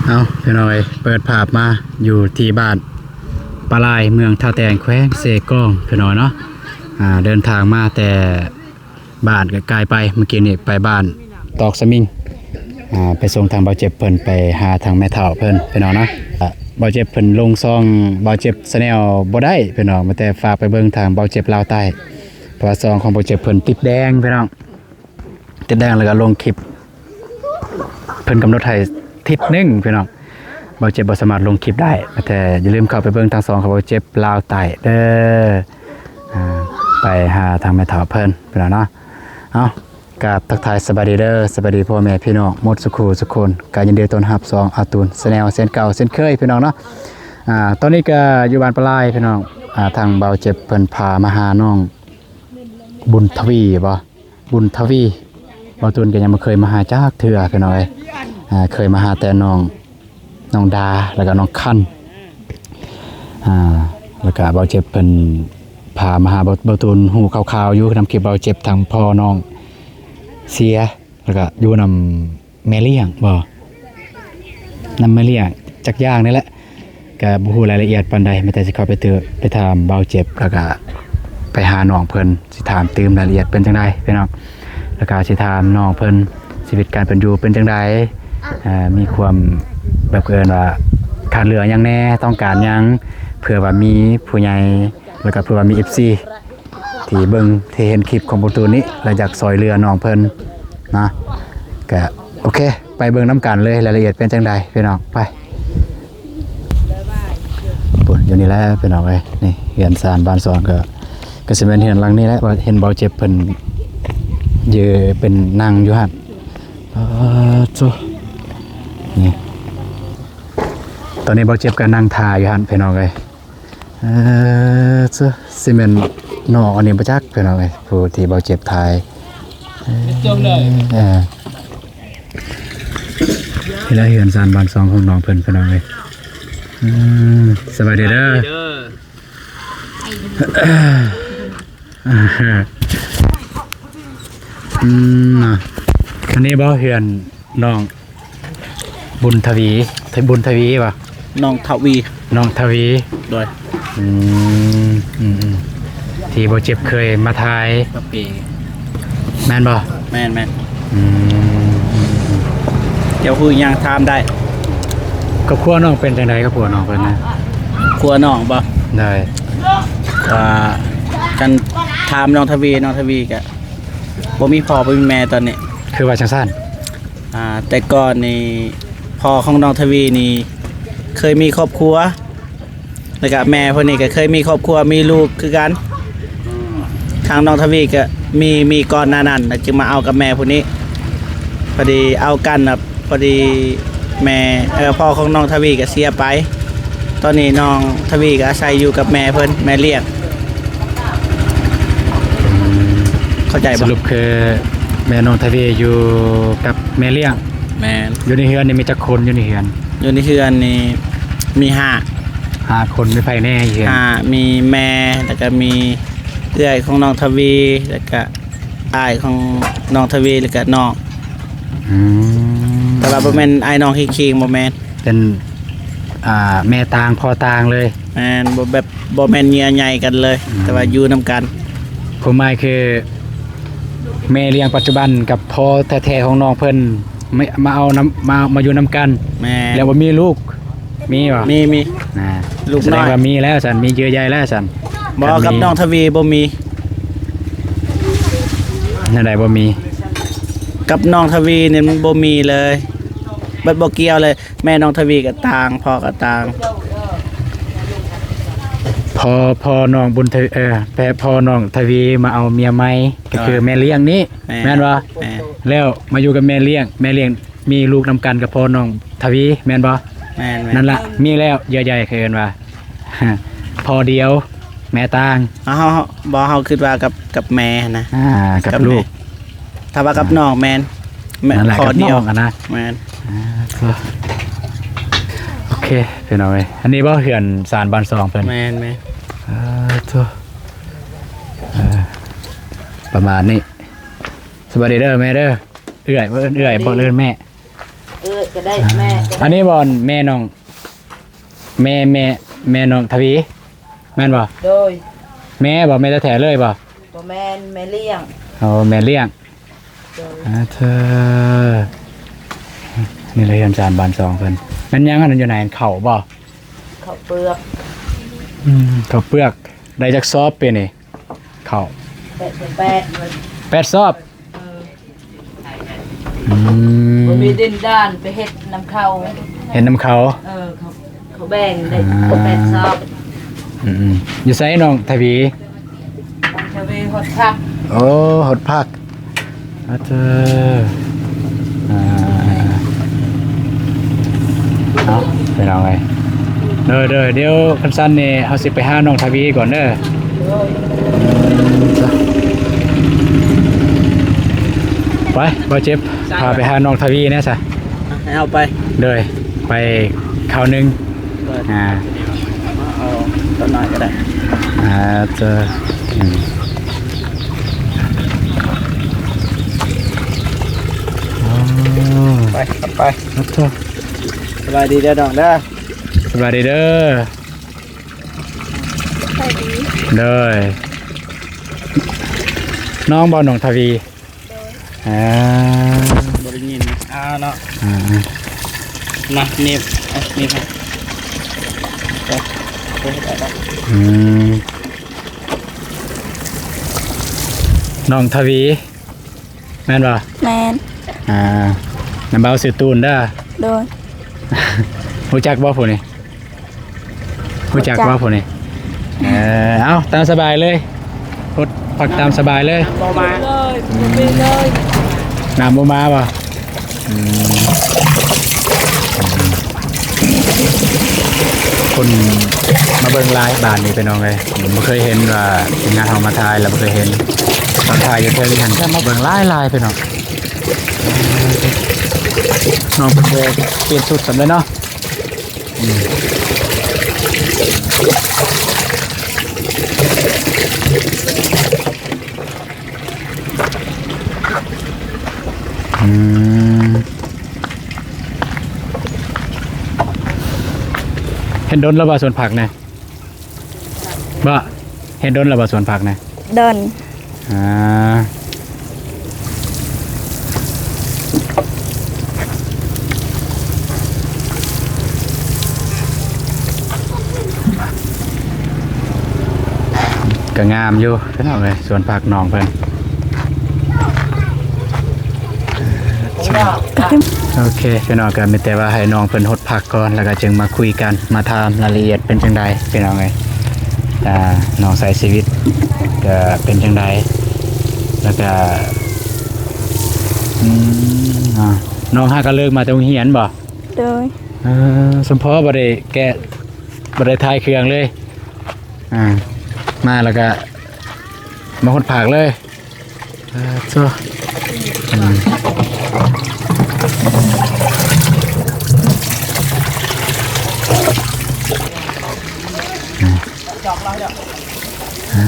ເອົາ ພີ່ນ້ອງເອີຍ ເປີດພາບມາຢູ່ທີ່ບ້ານປາລາຍ ເມືອງທ່າແຕງ ແຂວງເຊກອງ ພີ່ນ້ອງເນາະ. ອ່າ ເດີນທາງມາແຕ່ ບ້ານກໍໄກໄປ ເມື່ອກີ້ນີ້ໄປບ້ານຕອກສະມິງ ອ່າ ໄປສົ່ງທາງບ່າວເຈັບເພິ່ນ ໄປຫາທາງແມ່ເຖົ້າເພິ່ນ ພີ່ນ້ອງເນາະ. ອ່າ ບ່າວເຈັບເພິ່ນລົງຊ່ອງບ່າວເຈັບ Channel ບໍ່ໄດ້ ພີ່ນ້ອງ ມີແຕ່ຝາກໄປເບິ່ງທາງບ່າວເຈັບລາວໃຕ້ ເພາະວ່າຊ່ອງຂອງບ່າວເຈັບເພິ່ນຕິດແດງ ພີ່ນ້ອງ ຕິດແດງ ແລ້ວກໍລົງຄລິບ ເພິ່ນກຳນົດໃຫ້ທິດໜຶ່ງ ພີ່ນ້ອງ ບ່າວເຈັບບໍ່ສາມາດລົງຄລິບໄດ້ ແຕ່ຢ່າລືມເຂົ້າໄປເບິ່ງທາງຊ່ອງຂອງບ່າວເຈັບລາວໃຕ້ເດີ. ອ່າ ໄປຫາທາງແມ່ເຖົ້າເພິ່ນ ພີ່ນ້ອງເນາະ. ເອົາ ກາບທັກທາຍສະບາຍດີເດີ ສະບາຍດີພໍ່ແມ່ພີ່ນ້ອງໝົດສູ່ຄູ່ສູ່ຄົນ ກະຍິນດີຕ້ອນຮັບຊ່ອງອາຕູນ Channel ເຊັ່ນເກົ່າເຊັ່ນເຄີຍ ພີ່ນ້ອງເນາະ. ອ່າ ຕອນນີ້ກະຢູ່ບ້ານປາລາຍ ພີ່ນ້ອງ. ອ່າ ທາງບ່າວເຈັບເພິ່ນພາມາຫານ້ອງບຸນທະວີບໍ ບຸນທະວີ ບ່າວຕູນກໍຍັງບໍ່ເຄີຍມາຫາຈັກເທື່ອ ພີ່ນ້ອງເອີຍ. ອ່າ ເຄີຍມາຫາແຕ່ນ້ອງ ນ້ອງດາ ແລ້ວກໍນ້ອງຄັນ ອ່າ ແລ້ວກໍບ່າວເຈັບເພິ່ນພາມາຫາ ບ່າວ ບ່າວຕູນຮູ້ຂ່າວໆຢູ່ນຳຄລິບບ່າວເຈັບ ທາງພໍ່ນ້ອງເສຍ ແລ້ວກໍຢູ່ນຳແມ່ລ້ຽງບໍ ນຳແມ່ລ້ຽງຈັກຢ່າງນີ້ແຫຼະ ກໍບໍ່ຮູ້ລາຍລະອຽດປານໃດ ມີແຕ່ຊິເຂົ້າໄປເຕີ ໄປຖາມບ່າວເຈັບ ແລ້ວກໍໄປຫານ້ອງເພິ່ນ ຊິຖາມຕື່ມລາຍລະອຽດເປັນຈັ່ງໃດ ພີ່ນ້ອງ. ແລ້ວກໍຊິຖາມນ້ອງເພິ່ນ ຊີວິດການເປັນຢູ່ເປັນຈັ່ງໃດ ເອີ ມີຄວາມ ແບບເອີ້ນວ່າຂາດເຫຼືອຫຍັງແດ່ ຕ້ອງການຫຍັງ ເພື່ອວ່າມີຜູ້ໃຫຍ່ ແລ້ວກໍເພື່ອວ່າມີເອັຟຊີ ທີ່ເບິ່ງ ທີ່ເຫັນຄລິບຂອງບ່າວຕູນນີ້ ແລະ ຢາກຊ່ອຍເຫຼືອນ້ອງເພິ່ນນະ ກະໂອເຄ ໄປເບິ່ງນຳກັນເລີຍ ລາຍລະອຽດເປັນຈັ່ງໃດ ພີ່ນ້ອງ ໄປ. ພຸ້ນ ຢູ່ນີ້ແຫຼະ ພີ່ນ້ອງເອີຍ ນີ້ເຮືອນຊານບ້ານຊ່ອງ ກໍ ກໍຊິແມ່ນເຮືອນຫຼັງນີ້ແຫຼະ ວ່າເຫັນບ່າວເຈັບເພິ່ນຢູ່ ເປັນນັ່ງຢູ່ຫັ້ນ. ປາດໂທ້ ນີ້ ຕອນນີ້ບ່າວເຈັບກໍນັ່ງຖ້າຢູ່ຫັ້ນ ພີ່ນ້ອງເອີຍ. ເອີ ຊິແມ່ນນ້ອງອັນນີ້ບໍ່ຈັກ ພີ່ນ້ອງເອີຍ ຜູ້ທີ່ບ່າວເຈັບຖ່າຍ ເອີ ເອີ ນີ້ແຫຼະເຮືອນຊານບ້ານຊ່ອງຂອງນ້ອງເພິ່ນ ພີ່ນ້ອງເອີຍ. ອືມ ສະບາຍດີເດີ ອືມ ເນາະ ອັນນີ້ບໍ່ເຮືອນນ້ອງ ບຸນທະວີ ບຸນທະວີບໍ? ນ້ອງທະວີ ນ້ອງທະວີ ໂດຍ ອືມ ອືມໆ ທີ່ບ່າວເຈັບເຄີຍມາຖ່າຍ ແມ່ນບໍ່? ແມ່ນໆ ອືມ ເຈົ້າຮູ້ຫຍັງຖາມໄດ້. ຄອບຄົວນ້ອງເປັນຈັ່ງໃດ ຄອບຄົວນ້ອງເພິ່ນນະ? ຄອບຄົວນ້ອງບໍ? ໂດຍ ອ່າ ຄັນຖາມນ້ອງທະວີ ນ້ອງທະວີກະ ບໍ່ມີພໍ່ບໍ່ມີແມ່ຕອນນີ້. ຄືວ່າຈັ່ງຊັ້ນ? ອ່າ ແຕ່ກ່ອນນີ້ພໍ່ຂອງນ້ອງທະວີນີ້ເຄີຍມີຄອບຄົວ ແລ້ວກະແມ່ເພິ່ນນີ້ກະເຄີຍມີຄອບຄົວ ມີລູກຄືກັນ. ທາງນ້ອງທະວີກະມີ ມີກ່ອນໜ້ານັ້ນ ແລ້ວຈຶ່ງມາເອົາກັບແມ່ຜູ້ນີ້. ພໍດີເອົາກັນແລ້ວ ພໍດີແມ່ ເອີ ພໍ່ຂອງນ້ອງທະວີກໍເສຍໄປ. ຕອນນີ້ນ້ອງທະວີກໍອາໄສຢູ່ກັບແມ່ເພິ່ນ ແມ່ລ້ຽງ. ເຂົ້າໃຈບໍ່? ສະຫຼຸບຄືແມ່ນ້ອງທະວີຢູ່ກັບແມ່ລ້ຽງ. ແມ່ນ. ຢູ່ໃນເຮືອນນີ້ມີຈັກຄົນ? ຢູ່ໃນເຮືອນ ຢູ່ໃນເຮືອນນີ້ມີຫ້າ ຫ້າຄົນ. ມີໃຜແດ່ຢູ່ເຮືອນ? ອ່າ ມີແມ່ ແລ້ວກໍມີເອື້ອຍຂອງນ້ອງທະວີ ແລ້ວກໍ ອ້າຍຂອງນ້ອງທະວີ ແລ້ວກະນ້ອງ. ອືມ ແຕ່ວ່າບໍ່ແມ່ນອ້າຍນ້ອງຄີງໆ ບໍ່ແມ່ນ. ເປັນ ອ່າ ແມ່ຕ່າງພໍ່ຕ່າງເລີຍ. ແມ່ນ ບໍ່ແບບ ບໍ່ແມ່ນເຍື່ອໃຍກັນເລີຍ. ອືມ ແຕ່ວ່າຢູ່ນຳກັນ. ຄວາມໝາຍຄື ແມ່ລ້ຽງປັດຈຸບັນກັບພໍ່ແທ້ໆຂອງນ້ອງເພິ່ນ ມາ ມາເອົານຳ ມາ ມາຢູ່ນຳກັນ. ແມ່ນ. ແລ້ວບໍ່ມີລູກ? ມີບໍ່? ມີ ມີ. ອ່າ ລູກນ້ອຍ. ສະແດງວ່າມີແລ້ວຊັ້ນ ມີເຍື່ອໃຍແລ້ວຊັ້ນ. ບໍ່ ຄັນມີ ກັບນ້ອງທະວີບໍ່ມີ. ແນວໃດບໍ່ມີ? ກັບນ້ອງທະວີນີ້ມັນບໍ່ມີເລີຍ ແບບບໍ່ກ່ຽວເລີຍ. ແມ່ນ້ອງທະວີກໍຕ່າງ ພໍ່ກໍຕ່າງ. ພໍ່ ພໍ່ນ້ອງບຸນທະ ເອີ ແມ່ ພໍ່ນ້ອງທະວີມາເອົາເມຍໃໝ່ ກໍຄືແມ່ລ້ຽງນີ້. ແມ່ນ. ແມ່ນບໍ່? ແມ່ນ. ແລ້ວມາຢູ່ກັບແມ່ລ້ຽງ ແມ່ລ້ຽງ ມີລູກນຳກັນກັບພໍ່ນ້ອງທະວີແມ່ນບໍ່? ແມ່ນໆ ນັ້ນລະ ມີແລ້ວ ເຍື່ອໃຍເຂົາເອີ້ນວ່າ ພໍ່ດຽວແມ່ຕ່າງ. ເຮົາ ເຮົາ ເຮົາ ບໍ່ ເຮົາຄິດວ່າກັບ ກັບແມ່ຫັ້ນນະ. ອ່າ ກັບ ກັບລູກ ແມ່ ຖ້າວ່າກັບ ອ່າ ນ້ອງແມ່ນ ແມ່ນ ນັ້ນແຫຼະ ພໍ່ດຽວ ກັບນ້ອງຫັ້ນນະ. ແມ່ນ. ອ່າ ໂອເຄ ພີ່ນ້ອງເອີຍ ອັນນີ້ບໍ່ເຮືອນຊານບ້ານຊ່ອງເພິ່ນ? ແມ່ນໆ. ອ່າ ໂທ້ ເອີ ປະມານນີ້. ສະບາຍດີເດີແມ່ເດີ. ເອື້ອຍ ເອີ້ນເອື້ອຍບໍ່ ເອີ້ນແມ່? ເອື້ອຍກໍ ໄດ້ແມ່ ອັນນີ້ບໍ່ ແມ່ນ້ອງ ແມ່ ແມ່ ແມ່ນ້ອງທະວີ ແມ່ນບໍ່? ໂດຍ ແມ່ບໍ່? ແມ່ແທ້ໆເລີຍບໍ່? ບໍ່ແມ່ນ ແມ່ລ້ຽງ. ໂອ້ ແມ່ລ້ຽງ. ໂດຍ ອ່າ ເທີ ນີ້ລະເຮືອນຊານບ້ານຊ່ອງເພິ່ນ. ແມ່ນຫຍັງອັນນັ້ນຢູ່ໃນ ເຂົ້າບໍ່? ເຂົ້າເປືອກ. ອືມ ເຂົ້າເປືອກ. ໄດ້ຈັກຊອບປີນີ້? ເຂົ້າ ແປດ ແປດ ແປດຊອບ. ເອີ ອືມ ບໍ່ມີດິນດານ ໄປເຮັດນຳເຂົາ ເຮັດນຳເຂົາ. ເອີ ເຂົາ ເຂົາແບ່ງໄດ້ ອ່າ ແປດຊອບ. ອືມໆ ຢູ່ໃສນ້ອງທະວີ? ທະວີ ຮອດພັກ. ໂອ້ ຮອດພັກ. ອາເທີ ອ່າ ເອົາ ພີ່ນ້ອງເອີຍ ເດີໆ ດຽວຄັນຊັ້ນນີ້ເຮົາຊິໄປຫານ້ອງທະວີກ່ອນເດີ. ໄປ ບໍ່ເຈັບ ພາໄປຫານ້ອງທະວີແດ່ຊະ. ໃຫ້ເຮົາໄປ ໂດຍ ໄປຄາວໜຶ່ງ. ໂດຍ ອ່າ ເອົາຕົວໜ້ອຍກໍໄດ້. ອ່າ ເຈີ ອືມ ໄປ ໄປ ໂອ້ໂຫ ສະບາຍດີເດີນ້ອງເດີ ສະບາຍດີເດີ. ໂດຍ ນ້ອງບໍ່ ນ້ອງທະວີ? ໂດຍ ອ່າ ບໍ່ໄດ້ຍິນ ອ່າ ເນາະ ອ່າໆ ມາ ໜີບ ເອົາ ໜີບ ອືມ ນ້ອງທະວີ ແມ່ນບໍ່? ແມ່ນ ອ່າ ນ້າບ່າວຊື່ຕູນເດີ. ໂດຍ ຮູ້ຈັກບໍ່ຜູ້ນີ້? ຮູ້ຈັກ ຮູ້ຈັກ ວ່າຜູ້ນີ້? ເອີ ເອົາ ຕາມສະບາຍເລີຍ ພົດ ພັກຕາມສະບາຍເລີຍ. ບໍ່ມາ ນ້ຳບໍ່ມາບໍ່? ອືມ ຄົນມາເບິ່ງຫຼາຍບ້ານນີ້ ພີ່ນ້ອງເອີຍ ບໍ່ເຄີຍເຫັນວ່າທີມງານເຮົາມາຖ່າຍ ແລ້ວບໍ່ເຄີຍເຫັນ ຕອນຖ່າຍຢູ່ເທິງຫັ້ນ ມາເບິ່ງຫຼາຍໆ ພີ່ນ້ອງ. ນ້ອງເພິ່ນບໍ່ປ່ຽນຊຸດສ່ຳເລີຍເນາະ. ອືມ ອືມ ເຮັດດົນແລ້ວບໍ່ສວນຜັກນະ? ບໍ່ ເຮັດດົນແລ້ວບໍ່ສວນຜັກນະ? ດົນ ອ່າ ກໍງາມຢູ່ພີ່ນ້ອງເອີຍ ສວນຜັກນ້ອງເພິ່ນ. ໂອເຄພີ່ນ້ອງ ກໍມີແຕ່ວ່າໃຫ້ນ້ອງເພິ່ນຫົດຜັກກ່ອນ ແລ້ວກໍຈຶ່ງມາຄຸຍກັນ ມາຖາມລາຍລະອຽດເປັນຈັ່ງໃດພີ່ນ້ອງເອີຍ ອ່າ ນ້ອງໃຊ້ຊີວິດກໍເປັນຈັ່ງໃດ ແລ້ວກໍ ອືມ ນ້ອງຫາກໍເລີກມາແຕ່ໂຮງຮຽນບໍ່? ໂດຍ ເອີ ສົມພໍບໍ່ໄດ້ແກະ ບໍ່ໄດ້ຖ່າຍເຄື່ອງເລີຍ ອ່າ ມາແລ້ວກໍມາຫົດຜັກເລີຍ. ເອີ ໂທ້ ອືມ ເອີ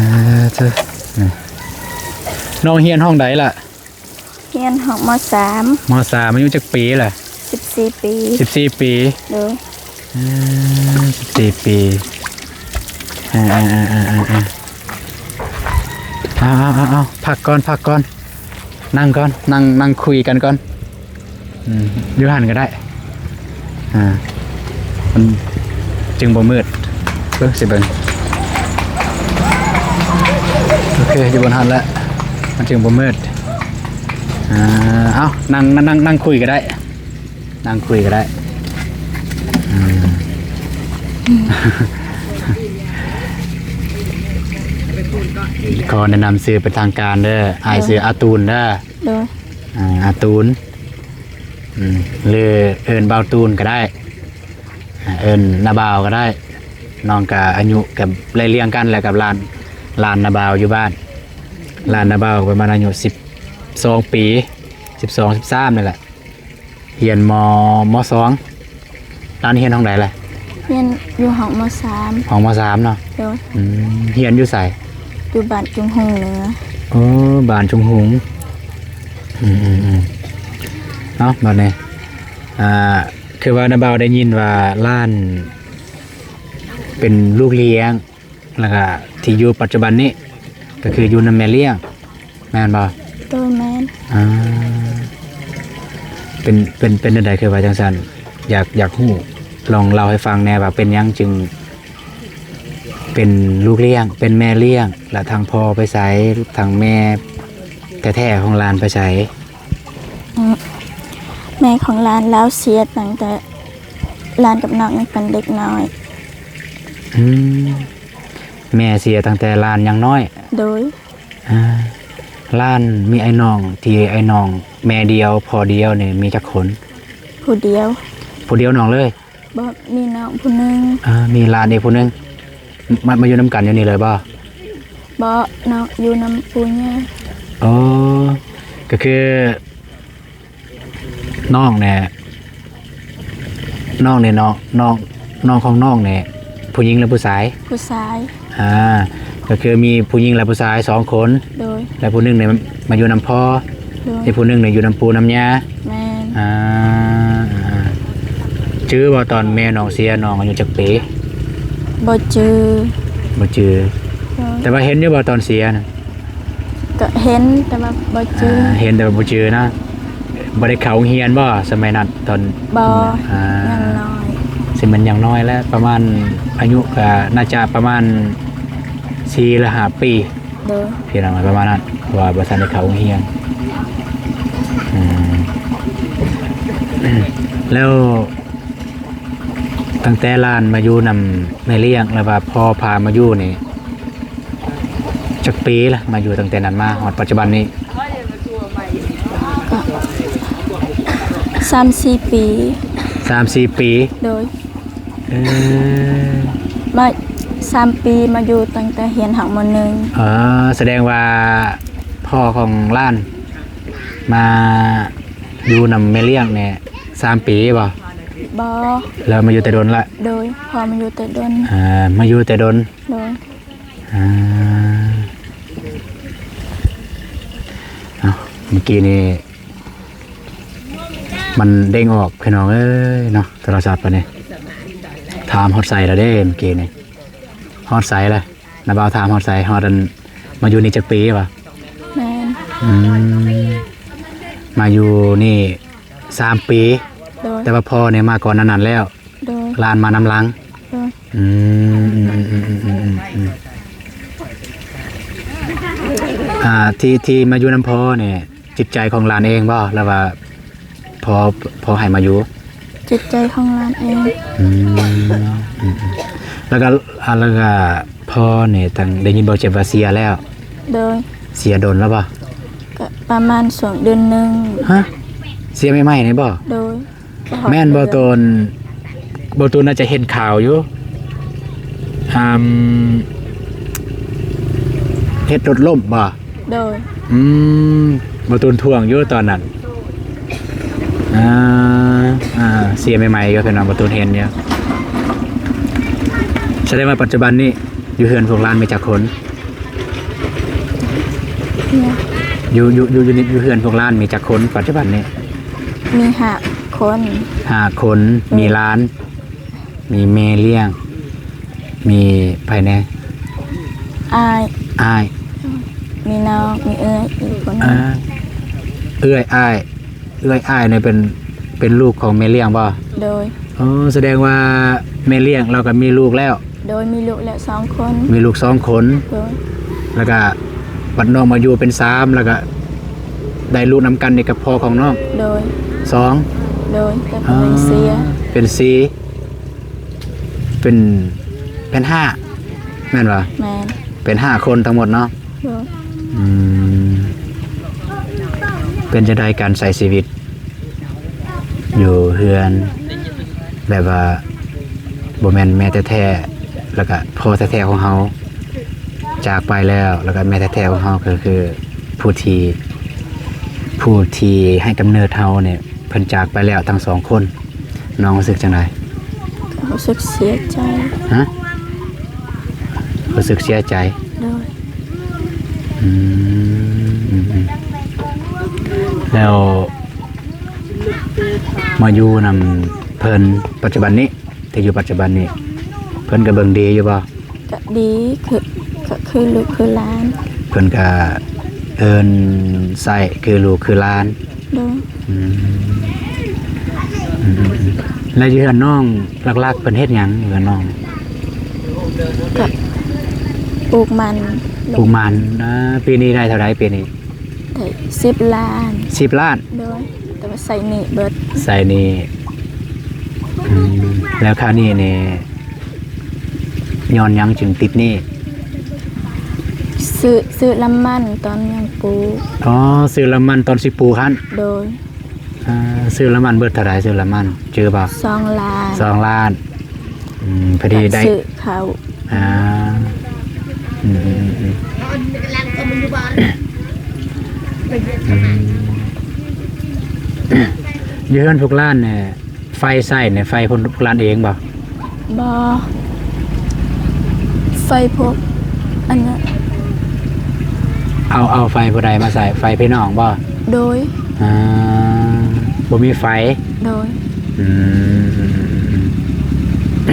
ໂທ້ ນ້ອງຮຽນຫ້ອງໃດລະ? ຮຽນຫ້ອງ ມໍສາມ. ມໍສາມ ອາຍຸຈັກປີລະ? ສິບສີ່ປີ. ສິບສີ່ປີ. ໂດຍ ເອີ ສິບສີ່ປີ. ເອົາໆໆໆ ເອົາໆໆ ພັກກ່ອນ ພັກກ່ອນ ນັ່ງກ່ອນ ນັ່ງ ນັ່ງຄຸຍກັນກ່ອນ. ອືມ ຢູ່ຫັ້ນກໍໄດ້ ອ່າ ມັນຈຶ່ງບໍ່ມືດ. ເບິ່ງ ຊິເບິ່ງ ໂອເຄ ຢູ່ບ່ອນຫັ້ນແຫຼະ ມັນຈຶ່ງບໍ່ມືດ. ອ່າ ເອົາ ນັ່ງ ນັ່ງ ນັ່ງ ນັ່ງຄຸຍກໍໄດ້ ນັ່ງຄຸຍກໍໄດ້. ອືມ ຂໍແນະນຳຊື່ເປັນທາງການເດີ ອ້າຍຊື່ອາຕູນເດີ. ໂດຍ ອ່າ ອາຕູນ ອືມ ຫຼືເອີ້ນບ່າວຕູນກໍໄດ້ ອ່າ ເອີ້ນນ້າບ່າວກໍໄດ້. ນ້ອງກໍອາຍຸກໍໄລ່ລຽງກັນແຫຼະກັບຫຼານ ຫຼານນ້າບ່າວຢູ່ບ້ານ. ຫຼານນ້າບ່າວປະມານອາຍຸສິບສອງປີ ສິບສອງ ສິບສາມນີ້ແຫຼະ. ຮຽນ ມ ມ.ສອງ. ຫຼານຮຽນຫ້ອງໃດລະ? ຮຽນຢູ່ຫ້ອງ ມ.ສາມ. ຫ້ອງ ມ.ສາມ ເນາະ. ໂດຍ ອືມ ຮຽນຢູ່ໃສ? ຢູ່ບ້ານຈຸງຮຸງເໜືອ. ໂອ້ ບ້ານຈຸງຮຸງ. ອືມໆໆ ເອົາ ບາດນີ້ ອ່າ ຄືວ່ານ້າບ່າວໄດ້ຍິນວ່າຫຼານເປັນລູກລ້ຽງ ແລ້ວກະທີ່ຢູ່ປັດຈຸບັນນີ້ ກໍຄືຢູ່ນຳແມ່ລ້ຽງ ແມ່ນບໍ່? ໂດຍ ແມ່ນ. ອ່າ ເປັນ ເປັນ ເປັນແນວໃດຄືວ່າຈັ່ງຊັ້ນ? ຢາກ ຢາກຮູ້ ລອງເລົ່າໃຫ້ຟັງແດ່ວ່າເປັນຫຍັງຈຶ່ງ ເປັນລູກລ້ຽງ ເປັນແມ່ລ້ຽງ ແລະທາງພໍ່ໄປໃສ? ທາງແມ່ແທ້ໆຂອງຫຼານໄປໃສ? ອືມ ແມ່ຂອງຫຼານລາວເສຍຕັ້ງແຕ່ຫຼານກັບນ້ອງຍັງເປັນເດັກນ້ອຍ. ອືມ ແມ່ເສຍຕັ້ງແຕ່ຫຼານຍັງນ້ອຍ? ໂດຍ. ອ່າ ຫຼານມີອ້າຍນ້ອງ ທີ່ອ້າຍນ້ອງແມ່ດຽວພໍ່ດຽວນີ້ມີຈັກຄົນ? ຜູ້ດຽວ. ຜູ້ດຽວນ້ອງເລີຍ? ບໍ່ ມີນ້ອງຜູ້ໜຶ່ງ. ອ່າ ມີຫຼານອີກຜູ້ໜຶ່ງ ມາ ມາຢູ່ນຳກັນຢູ່ນີ້ເລີຍບໍ່? ບໍ່ ນ້ອງຢູ່ນຳປູ່ຍ່າ. ອໍ ກໍຄືນ້ອງແນ່ ນ້ອງແນ່ເນາະ ນ້ອງ ນ້ອງຂອງນ້ອງແນ່ ຜູ້ຍິງ ຫຼື ຜູ້ຊາຍ? ຜູ້ຊາຍ. ອ່າ ກໍຄືມີຜູ້ຍິງ ແລະ ຜູ້ຊາຍສອງຄົນ. ໂດຍ. ແລະ ຜູ້ໜຶ່ງນີ້ມາຢູ່ນຳພໍ່. ໂດຍ. ອີກຜູ້ໜຶ່ງນີ້ຢູ່ນຳປູ່ນຳຍ່າ. ແມ່ນ. ອ່າ ຈື່ບໍ່ຕອນແມ່ນ້ອງເສຍ ນ້ອງອາຍຸຈັກປີ? ບໍ່ຈື່. ບໍ່ຈື່. ໂດຍ. ແຕ່ວ່າເຫັນຢູ່ບໍ່ຕອນເສຍນະ? ກໍເຫັນ ແຕ່ວ່າບໍ່ຈື່. ອ່າ ເຫັນແຕ່ວ່າບໍ່ຈື່ນະ. ບໍ່ໄດ້ເຂົ້າໂຮງຮຽນບໍ່ສະໄໝນັ້ນ? ຕອນ ບໍ່ ອ່າ ຍັງນ້ອຍ. ຊິແມ່ນຍັງນ້ອຍແຫຼະ ປະມານອາຍຸກໍໜ້າຈະປະມານສີ່ ຫຼື ຫ້າປີ. ໂດຍ. ພີ່ນ້ອງ ປະມານນັ້ນ ເພາະວ່າບໍ່ທັນໄດ້ເຂົ້າໂຮງຮຽນ. ອືມ ແລ້ວຕັ້ງແຕ່ຫຼານມາຢູ່ນຳແມ່ລ້ຽງ ຫຼືວ່າພໍ່ພາມາຢູ່ນີ້ ຈັກປີລະ? ມາຢູ່ຕັ້ງແຕ່ນັ້ນມາຮອດປັດຈຸບັນນີ້? ກໍສາມສີ່ປີ. ສາມສີ່ປີ. ໂດຍ. ເອີ ມາສາມປີ ມາຢູ່ຕັ້ງແຕ່ຮຽນຮອດ ມໍໜຶ່ງ. ເອີ ສະແດງວ່າພໍ່ຂອງຫຼານມາຢູ່ນຳແມ່ລ້ຽງນີ້ສາມປີບໍ່? ບໍ່. ແລ້ວມາຢູ່ແຕ່ດົນລະ? ໂດຍ. ພໍ່ມາຢູ່ແຕ່ດົນ. ເອີ ມາຢູ່ແຕ່ດົນ. ໂດຍ. ອ່າ ເອົາ ເມື່ອກີ້ນີ້ມັນເດ້ງອອກ ພີ່ນ້ອງເອີຍເນາະ ໂທລະສັບອັນນີ້ ຖາມຮອດໃສລະເດ້ ເມື່ອກີ້ນີ້ ຮອດໃສລະ? ນ້າບ່າວຖາມຮອດໃສ? ຮອດອັນ ມາຢູ່ນີ້ຈັກປີວະ? ແມ່ນ. ອືມ ມາຢູ່ນີ້ສາມປີ. ໂດຍ. ແຕ່ວ່າພໍ່ນີ້ມາກ່ອນໜ້ານັ້ນແລ້ວ. ໂດຍ. ຫຼານມານຳຫຼັງ. ໂດຍ. ອືມ ອ່າ ທີ່ ທີ່ມາຢູ່ນຳພໍ່ນີ້ ຈິດໃຈຂອງຫຼານເອງບໍ່ ຫຼືວ່າພໍ່ ພໍ່ໃຫ້ມາຢູ່? ຈິດໃຈຂອງຫຼານເອງ. ອືມ ແລ້ວກໍ ອ່າ ແລ້ວກໍພໍ່ນີ້ ຕັ້ງ ໄດ້ຍິນບໍ່ ເຈັບວ່າເສຍແລ້ວ? ໂດຍ. ເສຍດົນແລ້ວບໍ່? ກໍປະມານຊ່ວງເດືອນໜຶ່ງ. ຮະ ເສຍໃໝ່ໆນີ້ບໍ່? ໂດຍ. ແມ່ນບໍ່ໂຕນ? ບໍ່ໂຕນ ໜ້າຈະເຫັນຂ່າວຢູ່ ອາ ເຮັດລົດລົ້ມບໍ່? ໂດຍ. ອືມ ບໍ່ໂຕນທ່ວງຢູ່ຕອນນັ້ນ. ອ່າ ອ່າ ເສຍໃໝ່ໆຢູ່ ເພິ່ນວ່າບໍ່ໂຕນເຫັນຢູ່. ສະແດງວ່າປັດຈຸບັນນີ້ຢູ່ເຮືອນພວກຫຼານມີຈັກຄົນ? ເອີ ຢູ່ ຢູ່ ຢູ່ ຢູ່ ຢູ່ເຮືອນພວກຫຼານມີຈັກຄົນປັດຈຸບັນນີ້? ມີຫ້າຄົນ. ຫ້າຄົນ. ໂດຍ. ມີຫຼານ ມີແມ່ລ້ຽງ ມີໃຜແນ່? ອ້າຍ. ອ້າຍ. ມີນ້ອງ ມີເອື້ອຍອີກຄົນໜຶ່ງ. ອ່າ ເອື້ອຍ ອ້າຍ ເອື້ອຍ ອ້າຍນີ້ເປັນ ເປັນລູກຂອງແມ່ລ້ຽງບໍ່? ໂດຍ. ອໍ ສະແດງວ່າແມ່ລ້ຽງລາວກໍມີລູກແລ້ວ? ໂດຍ. ມີລູກແລ້ວສອງຄົນ. ມີລູກສອງຄົນ. ໂດຍ. ແລ້ວກະບັດນ້ອງມາຢູ່ເປັນສາມ ແລ້ວກະໄດ້ລູກນຳກັນນີ້ກັບພໍ່ຂອງນ້ອງ? ໂດຍ. ສອງ. ໂດຍ. ແຕ່ເພິ່ນເສຍ. ເປັນສີ່ ເປັນ ເປັນຫ້າ ແມ່ນບໍ່? ແມ່ນ. ເປັນຫ້າຄົນທັງໝົດເນາະ? ໂດຍ. ອືມ ເປັນຈັ່ງໃດການໃຊ້ຊີວິດ ຢູ່ເຮືອນ ແບບວ່າບໍ່ແມ່ນແມ່ແທ້ໆ ແລ້ວກະພໍ່ແທ້ໆຂອງເຮົາຈາກໄປແລ້ວ ແລ້ວກະແມ່ແທ້ໆຂອງເຮົາ ກໍຄືຜູ້ທີ່ ຜູ້ທີ່ໃຫ້ກຳເນີດເຮົານີ້ ເພິ່ນຈາກໄປແລ້ວທັງສອງຄົນ ນ້ອງຮູ້ສຶກຈັ່ງໃດ? ຮູ້ສຶກເສຍໃຈ. ຮະ? ຮູ້ສຶກເສຍໃຈ? ໂດຍ. ອືມ ແລ້ວມາຢູ່ນຳເພິ່ ເພິ່ນປັດຈຸບັນນີ້ ທີ່ຢູ່ປັດຈຸບັນນີ້ ເພິ່ນກໍເບິ່ງດີຢູ່ບໍ່? ກໍດີ ຄື ກໍຄືລູກຄືຫຼານ. ເພິ່ນກໍເອີ້ນໃຊ້ຄືລູກຄືຫຼານ. ໂດຍ. ອືມ ອືມໆໆ ແລ້ວຢູ່ເຮືອນນ້ອງຫຼັກໆ ເພິ່ນເຮັດຫຍັງຢູ່ເຮືອນນ້ອງ? ກໍປູກມັນ. ປູກມັນ. ເອີ ປີນີ້ໄດ້ເທົ່າໃດປີນີ້? ໄດ້ສິບລ້ານ. ສິບລ້ານ? ໂດຍ. ແຕ່ວ່າໃຊ້ໜີ້ເບິດ. ໃຊ້ໜີ້. ອືມ ແລ້ວຄາວນີ້ນີ້ ຍ້ອນຫຍັງຈຶ່ງຕິດໜີ້? ຊື້ ຊື້ນ້ຳມັນຕອນຍັງປູກ. ອໍ ຊື້ນ້ຳມັນຕອນຊິປູກຫັ້ນ? ໂດຍ. ເອີ ຊື້ນ້ຳມັນເບິດເທົ່າໃດ? ຊື້ນ້ຳມັນຈື່ບໍ່? ສອງລ້ານ. ສອງລ້ານ. ອືມ ພໍດີໄດ້ຊື້ເຂົ້າ. ອ່າ ອືມໆໆ ອືມ ຢູ່ເຮືອນພວກຫຼານນີ້ ໄຟໃຊ້ນີ້ ໄຟພວກຫຼານເອງບໍ່? ບໍ່ ໄຟພວກອັນນັ້ນ. ເອົາ ເອົາໄຟຜູ້ໃດມາໃຊ້? ໄຟພີ່ນ້ອງບໍ່? ໂດຍ. ອ່າ ບໍ່ມີໄຟ. ໂດຍ. ອື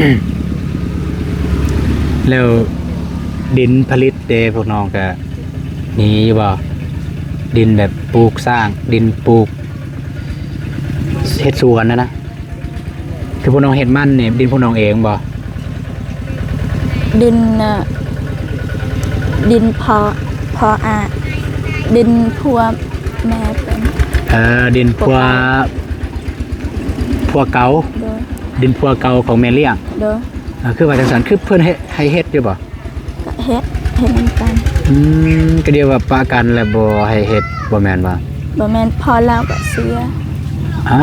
ມ ແລ້ວດິນຜະລິດເດ ພວກນ້ອງກະມີຢູ່ບໍ່? ດິນແບບປູກສ້າງ ດິນປູກ ເຮັດສວນຫັ້ນນະ. ຄືພວກນ້ອງເຮັດມັນນີ້ ດິນພວກນ້ອງເອງບໍ່? ດິນ ເອີ ດິນພໍ່ ພໍ່ອາ ດິນຜົວແມ່ເພິ່ນ. ເອີ ດິນຜົວ ຜົວເກົ່າ. ໂດຍ. ດິນຜົວເກົ່າຂອງແມ່ລ້ຽງ. ໂດຍ. ອ່າ ຄືວ່າຈັ່ງຊັ້ນ ຄືເພິ່ນເຮັດ ໃຫ້ເຮັດຢູ່ບໍ່? ກໍເຮັດ ເຮັດນຳກັນ. ອືມ ກໍດຽວວ່າປະກັນແລ້ວບໍ່ໃຫ້ເຮັດ ບໍ່ແມ່ນບໍ່? ບໍ່ແມ່ນ ພໍ່ລາວກໍເສຍ. ຮະ?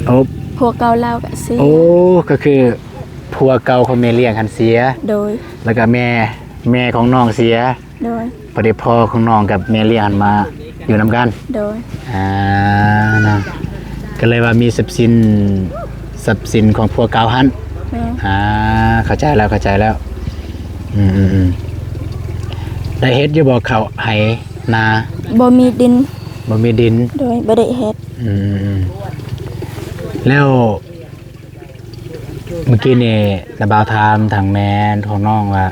ໂອ້ ຜົວເກົ່າລາວກໍເສຍ. ໂອ້ ກໍຄືຜົວເກົ່າຂອງແມ່ລ້ຽງຫັ້ນເສຍ. ໂດຍ. ແລ້ວກໍແມ່ ແມ່ຂອງນ້ອງເສຍ. ໂດຍ. ພໍດີພໍ່ຂອງນ້ອງກັບແມ່ລ້ຽງຫັ້ນມາຢູ່ນຳກັນ. ໂດຍ. ອ່າ ນະ ກໍເລີຍວ່າມີຊັບສິນ ຊັບສິນຂອງຜົວເກົ່າຫັ້ນ. ໂດຍ. ອ່າ ເຂົ້າໃຈແລ້ວ ເຂົ້າໃຈແລ້ວ. ອືມໆໆ ໄດ້ເຮັດຢູ່ບໍ່ເຂົ້າໄຮ່ນາ? ບໍ່ມີດິນ. ບໍ່ມີດິນ. ໂດຍ. ບໍ່ໄດ້ເຮັດ. ອືມໆ ແລ້ວເມື່ອກີ້ນີ້ ນ້າບ່າວຖາມທາງແມ່ຂອງນ້ອງວ່າ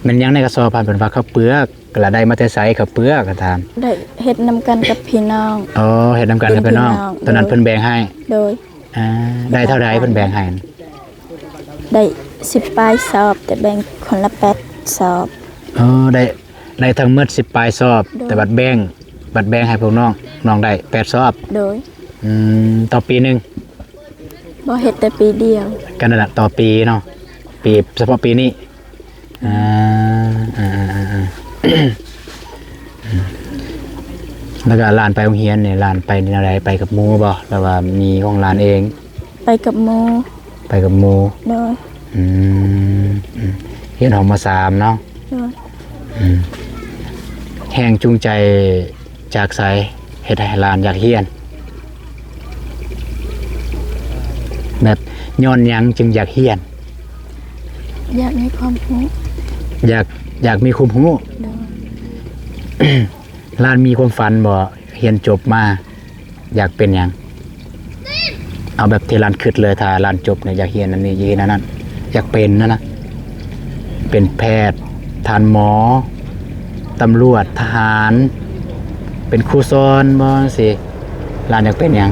ແມ່ນຫຍັງໃນກະສອບຫັ້ນ? ເພິ່ນວ່າເຂົ້າເປືອກ. ລະໄດ້ມາແຕ່ໃສເຂົ້າເປືອກ? ກໍຖາມ. ໄດ້ເຮັດນຳກັນກັບພີ່ນ້ອງ. ອໍ ເຮັດນຳກັນກັບພີ່ນ້ອງ. ເປັນພີ່ນ້ອງ. ຕອນນັ້ນເພິ່ນແບ່ງໃຫ້. ໂດຍ. ອ່າ ໄດ້ເທົ່າໃດເພິ່ນແບ່ງໃຫ້? ໄດ້ສິບປາຍສອບ ແຕ່ແບ່ງຄົນລະແປດສອບ. ອໍ ໄດ້ ໄດ້ທັງໝົດສິບປາຍສອບ. ໂດຍ. ແຕ່ບັດແບ່ງ ບັດແບ່ງໃຫ້ພວກນ້ອງ ນ້ອງໄດ້ແປດສອບ. ໂດຍ. ອືມ ຕໍ່ປີໜຶ່ງ. ບໍ່ ເຮັດແຕ່ປີດຽວ. ກໍນັ້ນລະ ຕໍ່ປີເນາະ ປີ ສະເພາະປີນີ້. ອ່າ ອ່າ ອ່າ ອ່າ ແລ້ວກໍຫຼານໄປໂຮງຮຽນນີ້ ຫຼານໄປແນວໃດ? ໄປກັບໝູ່ບໍ່ ຫຼືວ່າມີຂອງຫຼານເອງ? ໄປກັບໝູ່. ໄປກັບໝູ່. ໂດຍ. ອືມ ອືມ ຮຽນຫ້ອງ ມໍສາມ ເນາະ. ໂດຍ. ອືມ ແຮງຈູງໃຈຈາກໃສເຮັດໃຫ້ຫຼານຢາກຮຽນ? ແບບຍ້ອນຫຍັງຈຶ່ງຢາກຮຽນ? ຢາກມີຄວາມຮູ້. ຢາກ ຢາກມີຄວາມຮູ້. ໂດຍ. ຫຼານມີຄວາມຝັນບໍ່? ຮຽນຈົບມາຢາກເປັນຫຍັງ? ເອົາແບບທີ່ຫຼານຄິດເລີຍ ຖ້າຫຼານຈົບນີ້ຢາກຮຽນອັນນີ້ ຢາກຮຽນອັນນັ້ນ ຢາກເປັນຫັ້ນນະ ເປັນແພດ ທ່ານໝໍ ຕຳຫຼວດ ທະຫານ ເປັນຄູສອນບໍ່ ຈັ່ງຊີ້. ຫຼານຢາກເປັນຫຍັງ?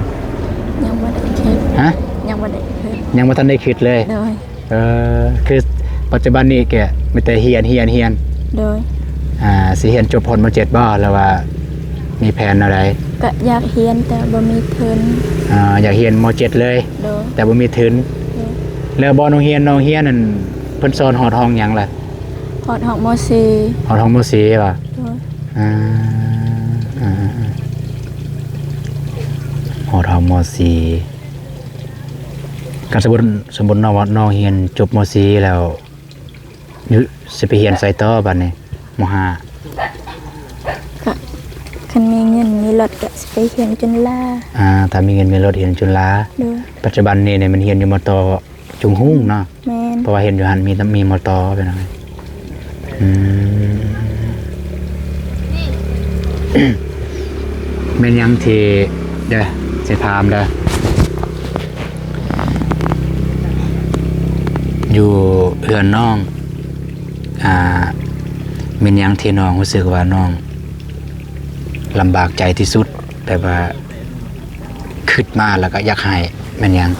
ຍັງບໍ່ໄດ້ຄິດ. ຮະ? ຍັງບໍ່ໄດ້ຄິດ. ຍັງບໍ່ທັນໄດ້ຄິດເລີຍ. ໂດຍ. ເອີ ຄືປັດຈຸບັນນີ້ກະມີແຕ່ຮຽນ ຮຽນ ຮຽນ. ໂດຍ. ອ່າ ຊິຮຽນຈົບຮອດ ມໍເຈັດ ບໍ່ ຫຼືວ່າມີແຜນແນວໃດ? ກະຢາກຮຽນແຕ່ບໍ່ມີທຶນ. ອ່າ ຢາກຮຽນ ມໍເຈັດ ເລີຍ. ໂດຍ. ແຕ່ບໍ່ມີທຶນ. ໂດຍ. ແລ້ວບ່ອນໂຮງຮຽນນ້ອງຮຽນນັ້ນ ເພິ່ນສອນຮອດຫ້ອງຫຍັງລະ? ຮອດຫ້ອງ ມໍສີ່. ຮອດຫ້ອງ ມໍສີ່ ຫວາ? ໂດຍ. ອ່າ ອ່າ ອ່າ ຮອດຫ້ອງ ມໍສີ່. ຄັນສົມມຸດ ສົມມຸດເນາະວ່ານ້ອງຮຽນຈົບ ມໍສີ່ ແລ້ວ ຢູ່ ຊິໄປຮຽນໃສຕໍ່ບັດນີ້? ມໍຫ້າ. ກະຄັນມີເງິນມີລົດກະຊິໄປຮຽນຈຸລາ. ອ່າ ຖ້າມີເງິນມີລົດຮຽນຈຸລາ. ໂດຍ. ປັດຈຸບັນນີ້ນີ້ແມ່ນຮຽນຢູ່ ມຕ ຈຸງຮຸ່ງເນາະ. ແມ່ນ. ເພາະວ່າຮຽນຢູ່ຫັ້ນມີ ມີ ມຕ ເປັນຫຍັງ? ອືມ ແມ່ນຫຍັງທີ່ ເດີ ຊິຖາມເດີ. ຢູ່ເຮືອນນ້ອງ ອ່າ ແມ່ນຫຍັງທີ່ນ້ອງຮູ້ສຶກວ່ານ້ອງລຳບາກໃຈທີ່ສຸດ? ແບບວ່າຄິດມາແລ້ວກໍຢາກໄຫ້ ແມ່ນຫຍັງ?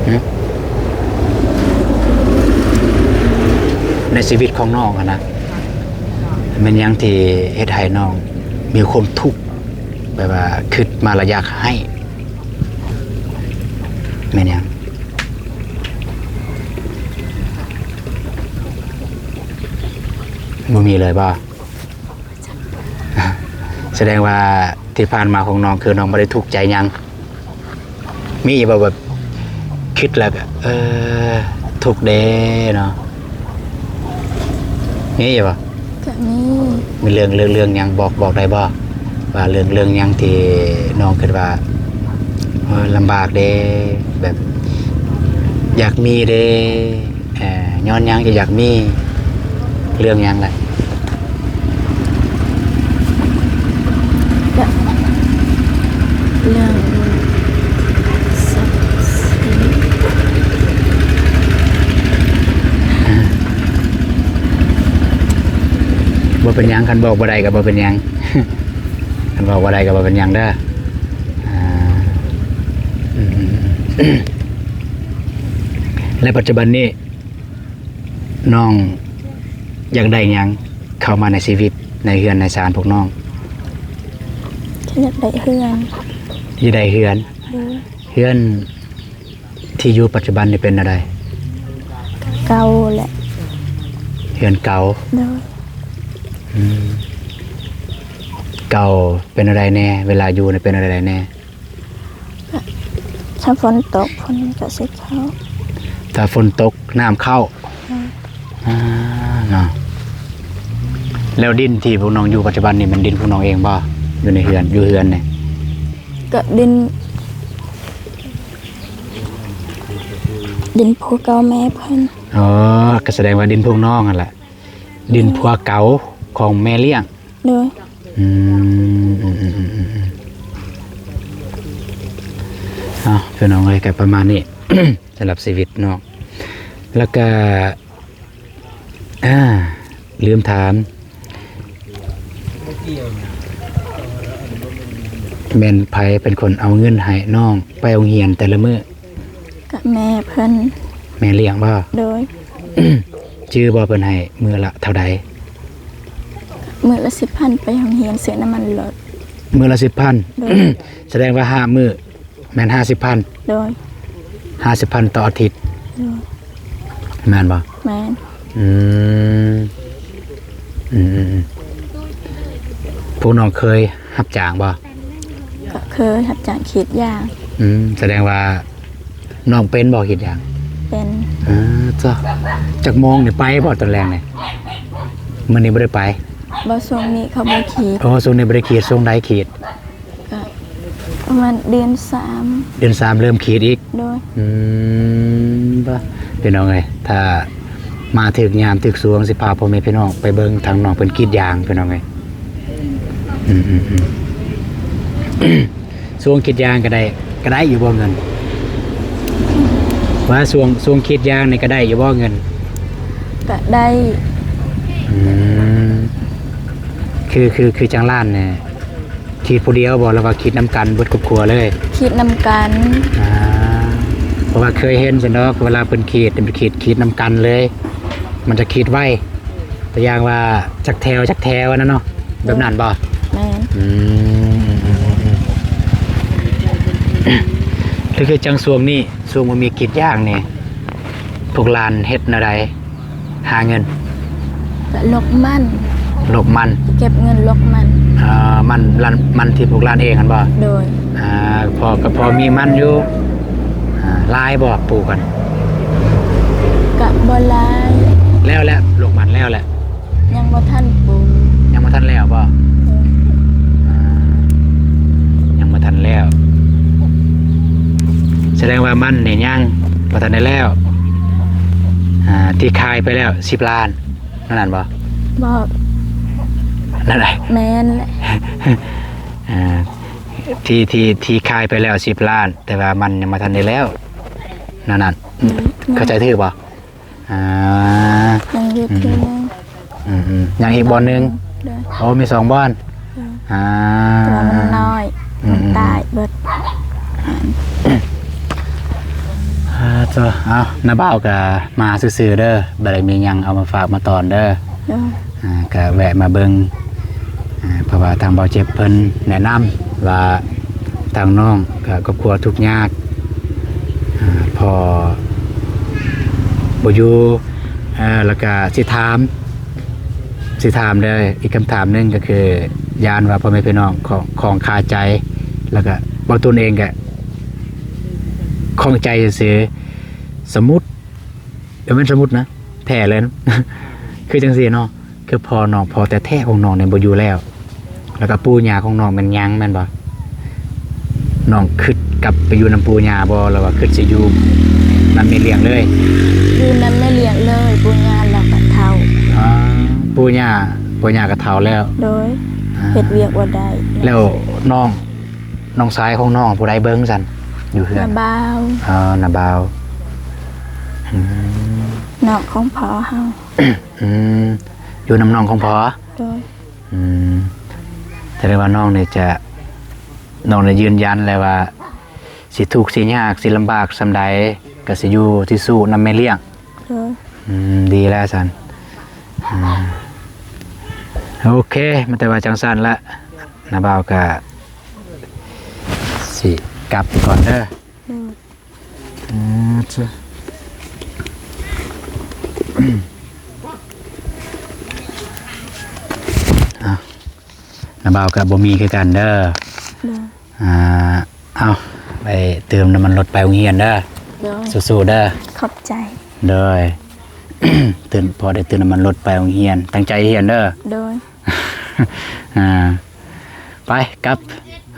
ຫຶ? ໃນຊີວິດຂອງນ້ອງຫັ້ນນະ ແມ່ນຫຍັງທີ່ເຮັດໃຫ້ນ້ອງມີຄວາມທຸກ ແບບວ່າຄິດມາແລ້ວຢາກໄຫ້ ແມ່ນຫຍັງ? ບໍ່ມີເລີຍບໍ່? ສະແດງວ່າທີ່ຜ່ານມາຂອງນ້ອງ ຄືນ້ອງບໍ່ໄດ້ທຸກໃຈຫຍັງ. ມີບໍ່ແບບຄິດແລ້ວກໍ ເອີ ທຸກເດ້ເນາະ? ມີຢູ່ບໍ່? ກໍມີ. ມີເລື່ອງ ເລື່ອງ ເລື່ອງຫຍັງ ບອກ ບອກໄດ້ບໍ່ ວ່າເລື່ອງ ເລື່ອງຫຍັງທີ່ນ້ອງຄິດວ່າ ເອີ ລຳບາກເດ້ ແບບຢາກມີເດ້? ເອີ ຍ້ອນຫຍັງຈຶ່ງຢາກມີ? ເລື່ອງຫຍັງລະ? ກະເລື່ອງຊັບສິນ. ບໍ່ເປັນຫຍັງ, ຄັນບອກບໍ່ໄດ້ກໍບໍ່ເປັນຫຍັງ, ຄັນບອກບໍ່ໄດ້ກໍບໍ່ເປັນຫຍັງເດີ. ອ່າ ອືມໆໆ ແລະ ປັດຈຸບັນນີ້ ນ້ອງຢາກໄດ້ຫຍັງເຂົ້າມາໃນຊີວິດ ໃນເຮືອນໃນຊານພວກນ້ອງ? ກໍຢາກໄດ້ເຮືອນ. ຢາກໄດ້ເຮືອນ? ໂດຍ. ເຮືອນທີ່ຢູ່ປັດຈຸບັນນີ້ເປັນແນວໃດ? ເກົ່າແຫຼະ. ເຮືອນເກົ່າ? ໂດຍ. ອືມ ເກົ່າເປັນແນວໃດແດ່? ເວລາຢູ່ນີ້ເປັນແນວໃດແດ່? ຖ້າຝົນຕົກ ຝົນກໍຊິເຂົ້າ. ຖ້າຝົນຕົກ ນ້ຳເຂົ້າ. ອືມ ອ່າ ເນາະ. ແລ້ວດິນທີ່ພວກນ້ອງຢູ່ປັດຈຸບັນນີ້ ແມ່ນດິນພວກນ້ອງເອງບໍ່? ຢູ່ໃນເຮືອນ ຢູ່ເຮືອນນີ້ ກໍດິນ ດິນຜົວເກົ່າແມ່ເພິ່ນ. ອໍ ກໍສະແດງວ່າດິນພວກນ້ອງຫັ້ນແຫຼະ. ດິນຜົວເກົ່າຂອງແມ່ລ້ຽງ. ໂດຍ. ອືມ ອືມໆໆໆ ເອົາ ພີ່ນ້ອງເອີຍ ກໍປະມານນີ້ ສຳລັບຊີວິດເນາະ. ແລ້ວກໍ ອ່າ ລືມຖາມ ແມ່ນໃຜເປັນຄົນເອົາເງິນໃຫ້ນ້ອງໄປໂຮງຮຽນແຕ່ລະມື້? ກະແມ່ເພິ່ນ. ແມ່ລ້ຽງບໍ່? ໂດຍ. ຈື່ບໍ່ເພິ່ນໃຫ້ມື້ລະເທົ່າໃດ? ມື້ລະສິບພັນ ໄປໂຮງຮຽນ ຊື້ນ້ຳມັນລົດ. ມື້ລະສິບພັນ? ໂດຍ. ສະແດງວ່າຫ້າມື້ແມ່ນຫ້າສິບພັນ? ໂດຍ. ຫ້າສິບພັນຕໍ່ອາທິດ? ໂດຍ. ແມ່ນບໍ່? ແມ່ນ. ອືມ ອືມໆໆ ພວກນ້ອງເຄີຍຮັບຈ້າງບໍ່? ກໍເຄີຍຮັບຈ້າງກຣີດຢາງ. ອືມ ສະແດງວ່ານ້ອງເປັນບໍ່ກຣີດຢາງ? ເປັນ. ເອີ ເຈົ້າ ຈັກໂມງນີ້ໄປບໍ່ຕອນແລງນີ້? ມື້ນີ້ບໍ່ໄດ້ໄປ? ບໍ່ ຊ່ວງນີ້ເຂົາບໍ່ກຣີດ. ອໍ ຊ່ວງນີ້ບໍ່ໄດ້ກຣີດ. ຊ່ວງໃດກຣີດ? ກໍປະມານເດືອນສາມ. ເດືອນສາມເລີ່ມກຣີດອີກ? ໂດຍ. ອືມ ບໍ່ ພີ່ນ້ອງເອີຍ ຖ້າມາຖືກຍາມຖືກຊ່ວງ ຊິພາພໍ່ແມ່ພີ່ນ້ອງໄປເບິ່ງທາງນ້ອງເພິ່ນກຣີດຢາງ ພີ່ນ້ອງເອີຍ. ອືມໆໆ ຊ່ວງກຣີດຢາງກໍໄດ້ ກໍໄດ້ຢູ່ບໍ່ເງິນ? ວ່າຊ່ວງ ຊ່ວງກຣີດຢາງນີ້ກໍໄດ້ຢູ່ບໍ່ເງິນ? ກໍໄດ້. ອືມ ຄື ຄື ຄືຈັ່ງລ້ານນີ້ ກຣີດຜູ້ດຽວບໍ່ ຫຼືວ່າກຣີດນຳກັນເບິດຄອບຄົວເລີຍ? ກຣີດນຳກັນ. ອ່າ ເພາະວ່າເຄີຍເຫັນຊັ້ນດອກ ເວລາເພິ່ນກຣີດ ເພິ່ນກຣີດ ກຣີດນຳກັນເລີຍ ມັນຈະກຣີດໄວ ຕົວຢ່າງວ່າຈັກແຖວ ຈັກແຖວ ອັນນັ້ນເນາະ. ແບບນັ້ນບໍ່? ແມ່ນ. ອືມ ແລ້ວຄືຈັ່ງຊ່ວງນີ້ ຊ່ວງບໍ່ມີກຣີດຢາງນີ້ ພວກຫຼານເຮັດແນວໃດຫາເງິນ? ກໍລົກມັນ. ລົກມັນ. ເກັບເງິນລົກມັນ. ເອີ ມັນ ມັນທີ່ປູກຫຼານເອງຫັ້ນບໍ່? ໂດຍ. ອ່າ ພໍ ກໍພໍມີມັນຢູ່. ອ່າ ຫຼາຍບໍ່ປູກຫັ້ນ? ກໍບໍ່ຫຼາຍ. ແລ້ວແຫຼະ ລົກມັນແລ້ວແຫຼະ. ຍັງບໍ່ທັນປູກ. ຍັງບໍ່ທັນແລ້ວບໍ່? ເອີ ອ່າ ຍັງບໍ່ທັນແລ້ວ. ສະແດງວ່າມັນນີ້ຍັງບໍ່ທັນໄດ້ແລ້ວ. ອ່າ ທີ່ຂາຍໄປແລ້ວສິບລ້ານ ນັ້ນບໍ່? ບໍ່. ນັ້ນແຫຼະ. ແມ່ນແຫຼະ. ອ່າ ທີ່ ທີ່ ທີ່ຂາຍໄປແລ້ວສິບລ້ານ ແຕ່ວ່າມັນຍັງບໍ່ທັນໄດ້ແລ້ວ ແນວນັ້ນ. ອືມ ເຂົ້າໃຈຖືກບໍ່? ອ່າ ຍັງຢູ່ ອືມ ທີ່ໜຶ່ງ ອືມໆ ຍັງອີກບ່ອນໜຶ່ງ. ໂດຍ ໂອ້ ມີສອງບ່ອນ. ໂດຍ ອ່າ ແຕ່ວ່າມັນນ້ອຍ ອືມໆ ມັນຕາຍເບິດ. ອ່າ ເຈົ້າ ເອົາ ນ້າບ່າວກະມາຊື່ໆເດີ ບໍ່ໄດ້ມີຫຍັງເອົາມາຝາກມາຕ້ອນເດີ. ໂດຍ ອ່າ ກະແວະມາເບິ່ງ ອ່າ ເພາະວ່າທາງບ່າວເຈັບເພິ່ນແນະນຳວ່າ ທາງນ້ອງກະຄອບຄົວທຸກຍາກ ອ່າ ພໍ່ບໍ່ຢູ່ ແລ້ວກະຊິຖາມ ຊິຖາມເດີ ອີກຄຳຖາມໜຶ່ງກະຄື ຢ້ານວ່າພໍ່ແມ່ພີ່ນ້ອງຂອງ ຂອງຄາໃຈ ແລ້ວກະບ່າວຕູນເອງກະຂ້ອງໃຈຊື່ໆ ສົມມຸດ ບໍ່ແມ່ນສົມມຸດນະ ແທ້ເລີຍນະ ຄືຈັ່ງຊີ້ເນາະ ຄືພໍ່ນ້ອງ ພໍ່ແທ້ໆຂອງນ້ອງນີ້ບໍ່ຢູ່ແລ້ວ ແລ້ວກໍປູ່ຍ່າຂອງນ້ອງແມ່ນຍັງແມ່ນບໍ່? ນ້ອງຄຶດກັບໄປຢູ່ນຳປູ່ຍ່າບໍ່ ຫຼືວ່າຄຶດຊິຢູ່ນຳແມ່ລ້ຽງເລີຍ? ຢູ່ນຳແມ່ລ້ຽງເລີຍ ປູ່ຍ່າລາວກໍເຖົ້າ. ອໍ ປູ່ຍ່າ ປູ່ຍ່າກໍເຖົ້າແລ້ວ. ໂດຍ ອ່າ ເຮັດວຽກບໍ່ໄດ້. ແລ້ວນ້ອງ ນ້ອງຊາຍຂອງນ້ອງຜູ້ໃດເບິ່ງຊັ້ນ ຢູ່ເຮືອນ? ນ້າບ່າວ. ອໍ ນ້າບ່າວ. ອືມ ນ້ອງຂອງພໍ່ເຮົາ. ອືມ ຢູ່ນຳນ້ອງຂອງພໍ່? ໂດຍ. ອືມ ສະແດງວ່ານ້ອງນີ້ຈະ ນ້ອງນີ້ຢືນຢັນແລ້ວວ່າ ຊິທຸກຊິຍາກ ຊິລຳບາກສ່ຳໃດ ກໍຊິຢູ່ຊິສູ້ນຳແມ່ລ້ຽງ. ໂດຍ. ອືມ ດີແລ້ວຊັ້ນ. ອືມ ໂອເຄ ມາແຕ່ວ່າຈັ່ງຊັ້ນລະ ນ້າບ່າວກະຊິກັບກ່ອນເດີ. ໂດຍ. ອ່າ ເຈົ້າ ອາ ນ້າບ່າວກໍບໍ່ມີຄືກັນເດີ. ໂດຍ. ອ່າ ເອົາ ໄປເຕີມນ້ຳມັນລົດໄປໂຮງຮຽນເດີ. ໂດຍ. ສູ້ໆເດີ. ຂອບໃຈ. ໂດຍ. ຕື່ມ ພໍໄດ້ຕື່ມນ້ຳມັນລົດໄປໂຮງຮຽນ ຕັ້ງໃຈຮຽນເດີ. ໂດຍ. ອ່າ ໄປກັບ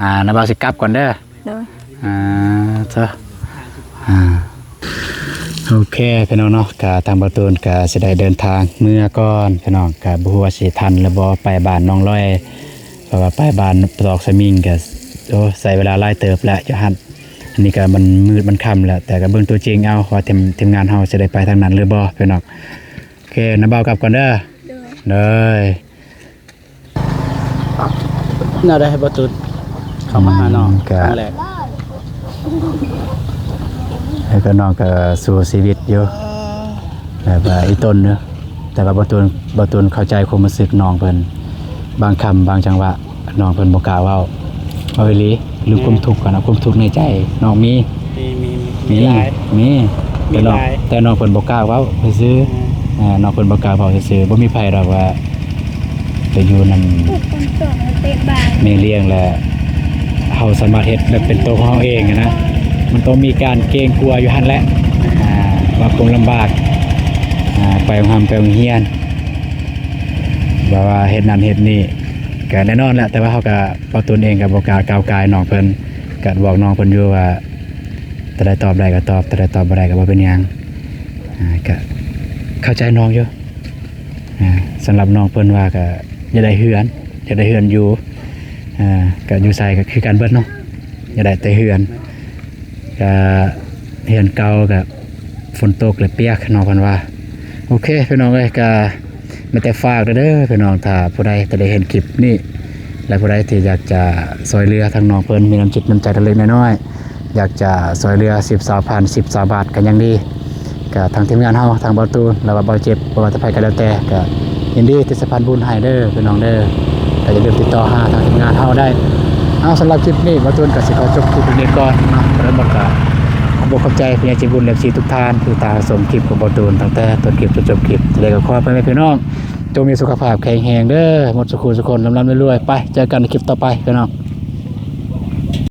ອ່າ ນ້າບ່າວຊິກັບກ່ອນເດີ. ໂດຍ. ອ່າ ເຈົ້າ ອ່າ ໂອເຄ ພີ່ນ້ອງເນາະ ກະທາງບ່າວຕູນກະຊິໄດ້ເດີນທາງເມືອກ່ອນ ພີ່ນ້ອງ ກະບໍ່ຮູ້ວ່າຊິທັນຫຼືບໍ່ ໄປບ້ານໜອງລອຍ ເພາະວ່າໄປບ້ານຕອກສະໝິງກະ ໂອ້ ໃຊ້ເວລາຫຼາຍເຕີບແລ້ວຢູ່ຫັ້ນ. ອັນນີ້ກະມັນມືດມັນຄ່ຳແລ້ວ ແຕ່ກະເບິ່ງຕົວຈິງເອົາວ່າທີມ ທີມງານເຮົາຊິໄດ້ໄປທາງນັ້ນຫຼືບໍ່ ພີ່ນ້ອງ. ໂອເຄ ນ້າບ່າວກັບກ່ອນເດີ. ໂດຍ. ໂດຍ. ແນວໃດ ບ່າວຕູນ ເຂົ້າມາຫານ້ອງ ອືມ ກະ ຄັ້ງແລກ ແລ້ວກໍນ້ອງກໍສູ້ຊີວິດຢູ່ ແບບວ່າອີ່ຕົນເນາະ ແຕ່ວ່າບ່າວຕູນ ບ່າວຕູນເຂົ້າໃຈຄວາມຮູ້ສຶກນ້ອງເພິ່ນ ບາງຄຳບາງຈັງຫວະ ນ້ອງເພິ່ນບໍ່ກ້າເວົ້າ ເວົ້າອີ່ຫຼີ ຫຼືຄວາມທຸກຫັ້ນນະ ຄວາມທຸກໃນໃຈນ້ອງມີ ມີ ມີ ມີ ມີຫຼາຍ ມີ ມີ ແຕ່ນ້ອງ ແຕ່ນ້ອງເພິ່ນບໍ່ກ້າເວົ້າຊື່ໆ ອືມ ເອີ ນ້ອງເພິ່ນບໍ່ກ້າເວົ້າຊື່ໆ ບໍ່ມີໃຜດອກວ່າໄປຢູ່ນຳແມ່ລ້ຽງ ແລະ ເຮົາສາມາດເຮັດແບບເປັນໂຕຂອງເຮົາເອງນະ ມັນຕ້ອງມີການເກງກົວຢູ່ຫັ້ນແຫຼະ ອ່າ ວ່າຄວາມລຳບາກ ອ່າ ໄປໂຮງຮ່ຳໄປໂຮງຮຽນ ແບບວ່າເຮັດນັ້ນເຮັດນີ້ ກະແນ່ນອນແຫຼະ ແຕ່ວ່າເຮົາກະ ບ່າວຕູນເອງກໍບໍ່ກ້າກ້າວກ່າຍນ້ອງເພິ່ນ ກໍບອກນ້ອງເພິ່ນຢູ່ວ່າ ໂຕໃດຕອບໄດ້ກໍຕອບ ໂຕໃດຕອບບໍ່ໄດ້ກໍບໍ່ເປັນຫຍັງ ອ່າ ກໍເຂົ້າໃຈນ້ອງຢູ່ ອ່າ ສຳລັບນ້ອງເພິ່ນວ່າກໍຢາກໄດ້ເຮືອນ ຢາກໄດ້ເຮືອນຢູ່ ອ່າ ກໍຢູ່ໃສກໍຄືກັນເບິດເນາະ ຢາກໄດ້ແຕ່ເຮືອນ ກະເຮືອນເກົ່າກະຝົນຕົກແລ້ວປຽກເນາະ ເພິ່ນວ່າ. ໂອເຄ ພີ່ນ້ອງເອີຍ ກະມີແຕ່ຝາກເດີພີ່ນ້ອງ ຖ້າຜູ້ໃດຈະໄດ້ເຫັນຄລິບນີ້ ແລະ ຜູ້ໃດທີ່ຢາກຈະຊ່ອຍເຫຼືອທາງນ້ອງເພິ່ນ ມີນ້ຳຈິດນ້ຳໃຈເລັກໆນ້ອຍໆ ຢາກຈະຊ່ອຍເຫຼືອສິບ ຊາວພັນ ສິບ ຊາວບາດກໍຍັງດີ ກະທາງທີມງານເຮົາ ທາງບ່າວຕູນ ຫຼືວ່າບ່າວເຈັບ ບໍ່ວ່າແຕ່ໃຜກໍແລ້ວແຕ່ ກະຍິນດີທີ່ສະພານບຸນໃຫ້ເດີພີ່ນ້ອງເດີ ກໍຢ່າລືມຕິດຕໍ່ຫາທາງທີມງານເຮົາໄດ້. ເອົາ ສຳລັບຄລິບນີ້ ບ່າວຕູນກໍຊິຂໍຈົບຄລິບເປັນນີ້ກ່ອນເນາະ ແລ້ວມັນກໍຂອບອົກຂອບໃຈຜູ້ໃຫຍ່ໃຈບຸນ ເອັຟຊີ ທຸກທ່ານທີ່ຕິດຕາມຮັບຊົມຄລິບຂອງບ່າວຕູນ ຕັ້ງແຕ່ຕົ້ນຄລິບຈົນຈົບຄລິບ ແລ້ວກໍຂໍໃຫ້ພໍ່ແມ່ພີ່ນ້ອງຈົ່ງມີສຸຂະພາບແຂງແຮງເດີ ໝົດສູ່ຄູ່ສູ່ຄົນ ລ່ຳໆລວຍໆ ໄປ ເຈີກັນໃນຄລິບຕໍ່ໄປພີ່ນ້ອງ.